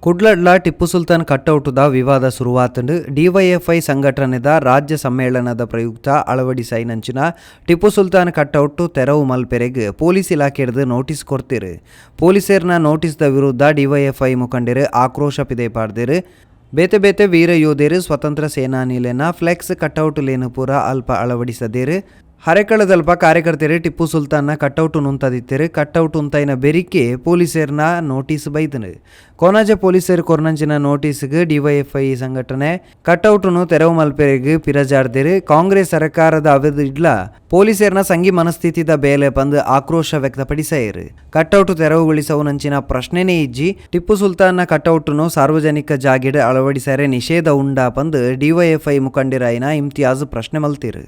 ಕುಡ್ಲಡ್ಲ Tipu sultan ಕಟ್ಔಟ್ದ ವಿವಾದ ಸುರುವಾತ್ಂಡ್. DYFI ಸಂಘಟನೆದ ರಾಜ್ಯ ಸಮ್ಮೇಳನದ ಪ್ರಯುಕ್ತ ಅಳವಡಿಸಾಯಿನಂಚಿನ ಟಿಪ್ಪು ಸುಲ್ತಾನ್ ಕಟ್ಔಟ್ ತೆರವು ಮಲ್ಪೆರೆಗ್ ಪೊಲೀಸ್ ಇಲಾಖೆರ್ದ್ ನೋಟಿಸ್ ಕೊರ್ತೆರ್. ಪೊಲೀಸೆರ್ನ ನೋಟಿಸ್ದ ವಿರುದ್ಧ ಡಿವೈಎಫ್ಐ ಮುಖಂಡೆರ್ ಆಕ್ರೋಶ ಪಿದಯಿ ಪಾಡ್ದೆರ್. ಬೇತೆ ಬೇತೆ ವೀರ ಯೋಧೆರ್, ಸ್ವತಂತ್ರ ಸೇನಾನಿಲೆನ ಫ್ಲೆಕ್ಸ್ ಕಟೌಟ್ಲೆನ್ ಪೂರ ಅಲ್ಪ ಅಳವಡಿಸದೆರ್. ಹರೇಕಳದಲ್ಪ ಕಾರ್ಯಕರ್ತೆರ್ ಟಿಪ್ಪು ಸುಲ್ತಾನ್ನ ಕಟೌಟ್ ಉಂತದಿತ್ತೆರ್. ಕಟೌಟ್ ಉಂತಾಯಿನ ಬೆರಿಕೆ ಪೊಲೀಸೆರ್ನ ನೋಟಿಸ್ ಬೈದ್ಂಡ್. ಕೊನಜೆ ಪೊಲೀಸೆರ್ ಕೊರ್ನಂಚಿನ ನೋಟಿಸ್ಗ್ ಡಿವೈಎಫ್ಐ ಸಂಘಟನೆ ಕಟೌಟ್ನು ತೆರವು ಮಲ್ಪೆರೆಗ್ ಪಿರಜಾರ್ದೆರ್. ಕಾಂಗ್ರೆಸ್ ಸರಕಾರದ ಅವಧಿಡ್ಲ ಪೊಲೀಸೆರ್ನ ಸಂಗಿ ಮನಸ್ಥಿತಿದ ಬೇಲೆ ಪಂದ್ ಆಕ್ರೋಶ ವ್ಯಕ್ತಪಡಿಸಾಯೆರ್. ಕಟೌಟ್ ತೆರವುಗೊಳಿಸವುನಂಚಿನ ಪ್ರಶ್ನೆನೇ ಇಜ್ಜಿ. ಟಿಪ್ಪು ಸುಲ್ತಾನ್ನ ಕಟೌಟ್ನು ಸಾರ್ವಜನಿಕ ಜಾಗೆಡ್ ಅಳವಡಿಸರೆ ನಿಷೇಧ ಉಂಡಾ ಪಂದ್ ಡಿವೈಎಫ್ಐ ಮುಖಂಡೆರಾಯಿನ ಇಮ್ತಿಯಾಜ್ ಪ್ರಶ್ನೆ ಮಲ್ತೆರ್.